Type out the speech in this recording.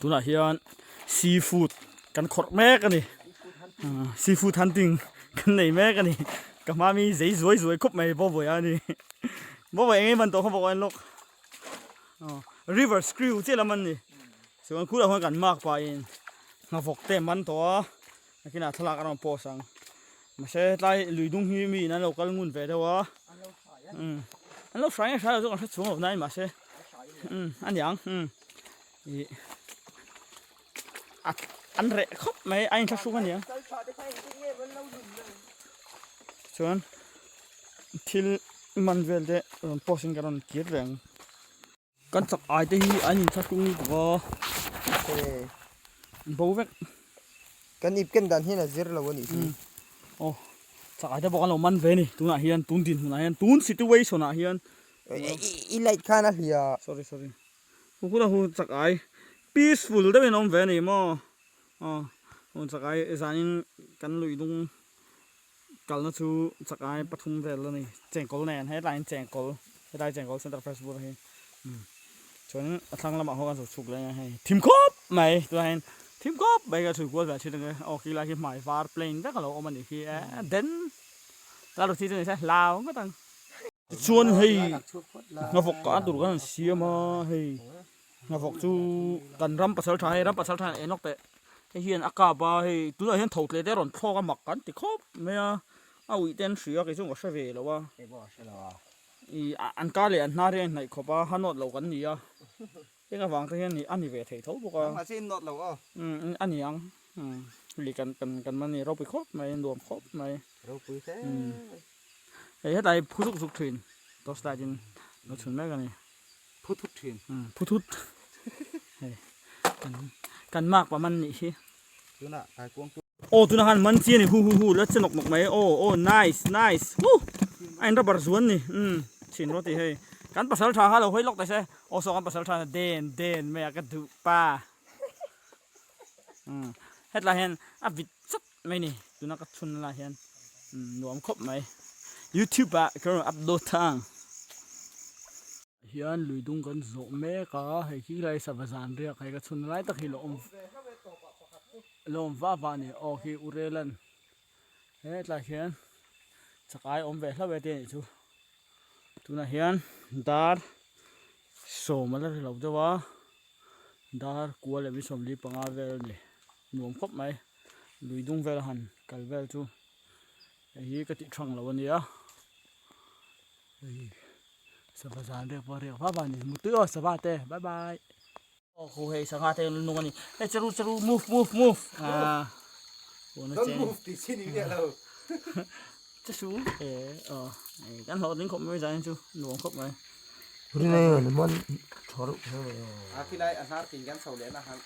Tunah hian seafood kan khawrh mek a ni seafood hunting kan nei mek a ni ka hma mi zei zuai zuai khawp mai bawbawih a ni bawbawih eng nge man tawh kha bawk a en lawk river screw chiah lam an ni chuan khulaiah khuan kan mark pahin hnavawk te an man tawh a nakinah thlalak an rawn post ang mahse tlai lui dung hi mi in an lo kal ngun ve deuh a an lo hrai nge hrai lo chu kan hre chhung lo nain mahse a niang. Ih a an reh khawp mai a inthlahrung a nia chuan thil man vel te rawn post in ka rawn kir reng kan chak ai te hi an inthlahrung lutuk a an bo vek kan ip ken dan hian a zir lo a nih hi aw chak ai te pawh kan lo man ve a ni tunah hian tun dinhmunah hian tun situation ah hian i light khan a hliah sorry sorry Hu hun a hu chak ai peaceful deuh in a awm ve a ni maw aw hu chak ai zanin kan lui dung kalna chu chak ai pathum vel a ni chengkawl nen hetlai in chengkawl hetlai chengkawl center fresh bur hi chuan a thlang lamah ho kan chhuk chhuk leh a hei thim khawp mai tunah hian thim khawp mai ka chhui kual ve thin ang e aw khilai khi hmai var plain vek a lo awm a nih khi e den la ru thi chu ni se hlau ngawt ang. Tichuan hei hnavawk kah tur kan han siam a hei hnavawk chu kan ram pasal tha hei ram pasal tha en lawk teh hei hian a kap a hei tunah hian tho tle te a rawn thlawk a mak kan ti khawp mai a a uih te an hria kei chu ka hre ve lo a ih an kar leh an hnar hi a inhnaih khawp a ha nawt lo kan ni a heng avang te hian a ni ve thei tho bawk a a ni ang hei kan kan kan man ni ropui khawp mai nuam khawp mai. Hei hetlai hi phu zuk zuk thin torch light in lo chhun mek a ni. Phu thut thin. Umm phu thut. Hei kan kan mark pa man nih hi. Tunah kaikuang chu. Aw tunah khan man chi a ni hu hu hu la che nawk nawk mai aw aw nice nice huh a in rubber zuan ni umm chhin rawh tih hei kan pasal tha kha lo hawi lawk ta se aw saw kan pasal tha den den mai a ka duh pa umm hetlai hian a vit chat mai ni tuna ka chhun lai hian nuam khawp mai youtube ah ka rawn upload thang hian lui dung kan zawh mek a hei khi lai sava zan riak hei ka chhun lai tak hi lo awm lo awm vah vah a ni aw khi urelan hetlai hian chakai awm ve hlauh e te anih chu tunah hian dar sawm a la ri lo deuh a dar kua leh mi sawmli panga vel a ni. Nuam khawp mai lui dung vel han kal vel chu hei hi ka tih thang lo ania hei sava zan riak pawh riak vak vak ani mutui aw sava te bye bye aw khu hei sangha te an nung ani hei cheru cheru move move move ah don't move tih chi ni miah lo che su e aw hei kan hlawhtling khawp mai zan chu nuam khawp mai rinai man tha reuh hle mai a khilai a hnar king kan chho leh na han.